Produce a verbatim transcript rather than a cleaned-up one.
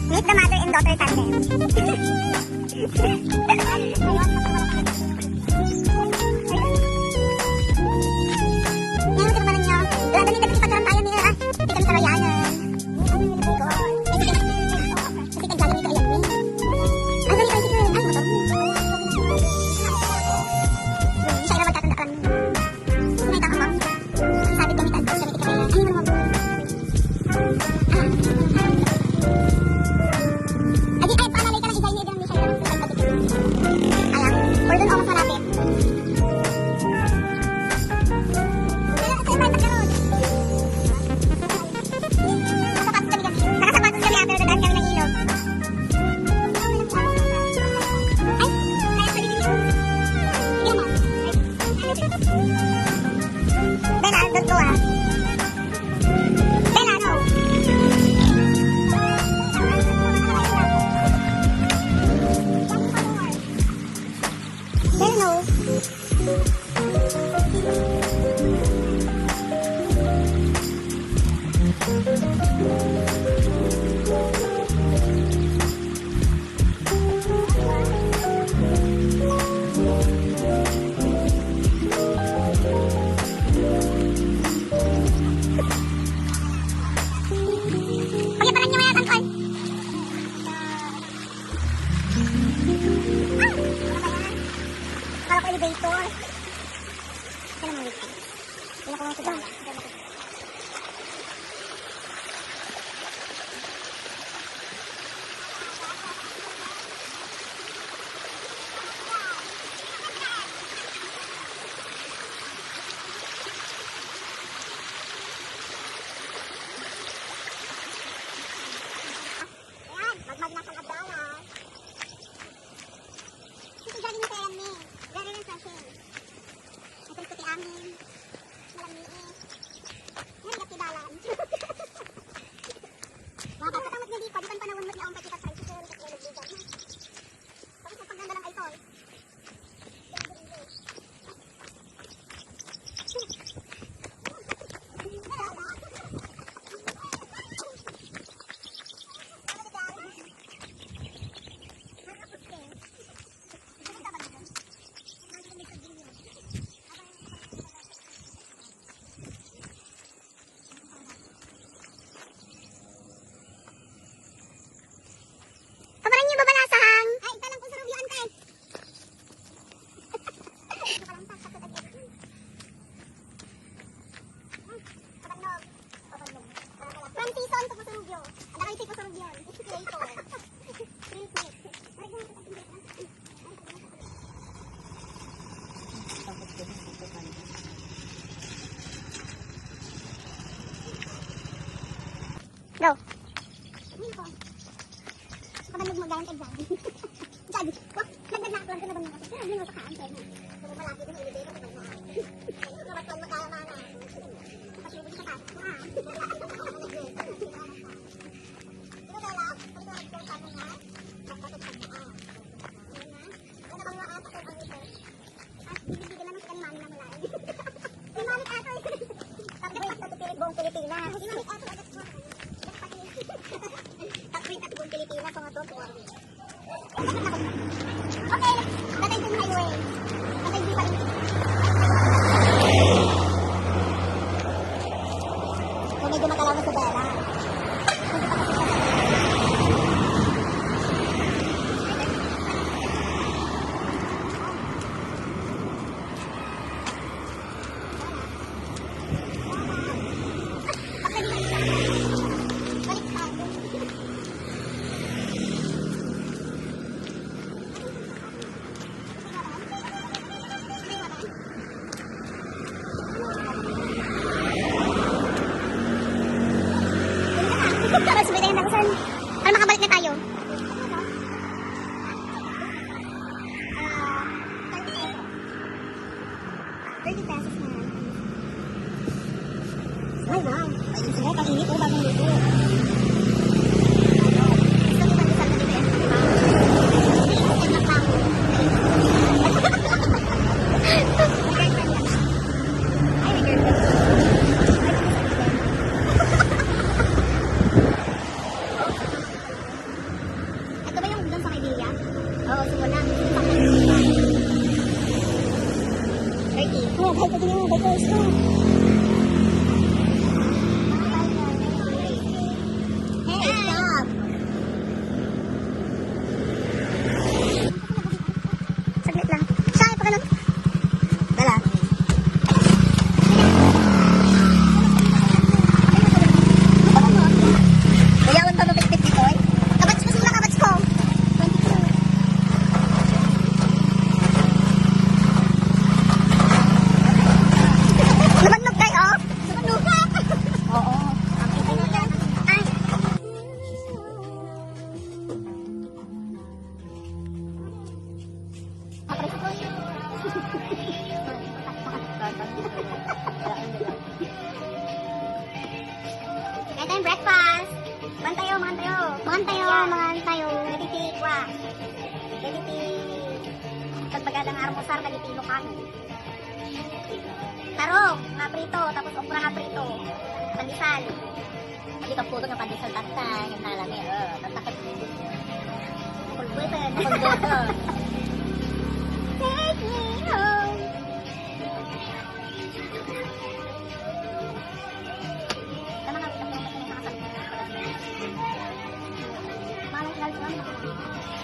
Meet the mother and daughter tandem. Ngayon, di ba ninyo? Wala na nito ipagkaroon tayo niya, ah. Hindi kami karayanan. Kasi kay Jollibee ko, ayan, eh. Ay, dali, tricycle. Ay, motor. Siya na magtatanda kami. Kumita ka, ma'am. Sabi ko, may tanda siya, may tanda. Ay, ano, ma'am? Ah. Ay, di, ay, panalay ka lang, isa niya, ilang Michelle, lang, sa pagkabit. Ayan. Or dun, oh, mas malapit. Kaya, sa iba, pagkaroon. Nakasapatos kami kasi. Nakasapatos kami after the dance kami ng ilog. Ay! Kaya pwede din yun. Sige mo. Bella, don't go ah. Bella, no. Bella, no. Pagyaparan niyo nga yata, Tol. Ah! Ano ba yan? Akala ko elevator. Kaya naman, wait. Wala ko nga sa dala. Ayan, magmagna sa Abdala. Ito galing sa amin. Very refreshing. Ito ito ti amin. Malamiit. Yan, gati dalan. Mga kapatang magnalipa, di ba panahon mo niya ang pagkita tricycle, sa kulog lugar na. Tapos ang pagdadalang ay tol. Kabaran niyo ba, Balasang? Ay, ita lang po sa Rubio, ante. Nakalampas sa kutag. Kabannog. From season to Pusurugyo. Ada kayo si Pusurugyo. Creator. Creator. Go. Kabannog mo, gayang tagdaan. Sabi, wah, nagdadaklan ka na ba nga? Pero hindi mo sa kaan, pero kung malaki din, hindi ko pagdaan. Ano ba, kung magkala mana? Kasi hindi ka pa. Ah. Ano ba, love? Ano ba, kung ano nga? Ano ba, kung ano nga? Ano ba, kung ano nga? Ay, bibigyan naman si Mami ng mulay. Si Mami Katoy. Sabi ko, "Ito, ito, buong Pilipinas." Si Mami Katoy, agad mo. Tapos yung buong Pilipinas, mga to, tuwa. Okay, patay din highway. Patay din pa rin. So, medyo magalaw na si Bella. Medyo pa kasi siya. Saan? Para makabalik na tayo. Ah, thirty pesos na lang. Ay, wow. Ay, gusto mo, pag-init, oh, bagong luto. Gusto ko pag-isang gabi, eh. Ay, may girlfriend. Ito ba yung dun sa may bilya? Oo, siguro na. Thirty. Oh, kahit pwede yung by course ko. Hey, stop! Saglit lang. Siya, ipagano? Dala. Kaya ang tanong, bitbit dito, eh. Kabats ko sila, kabats ko. Nabannog kayo? Nabannog ka? Oo. Ay. Kaya tayong breakfast. Mantayo, mantayo. Mantayo, mantayo. Dagiti, kwa. Dagiti, pagbaga nga almusar, dagiti Ilocano. Tarong nga prito, tapos okra nga prito. Pandesal. Hindi ka puto nga pandesal, tatta, yung nalami, oh, tatta ka. Kulbutan. Kulbutan. Take me home. Tama nga, wait lang, wait lang, wait lang. Malas lang, wait lang.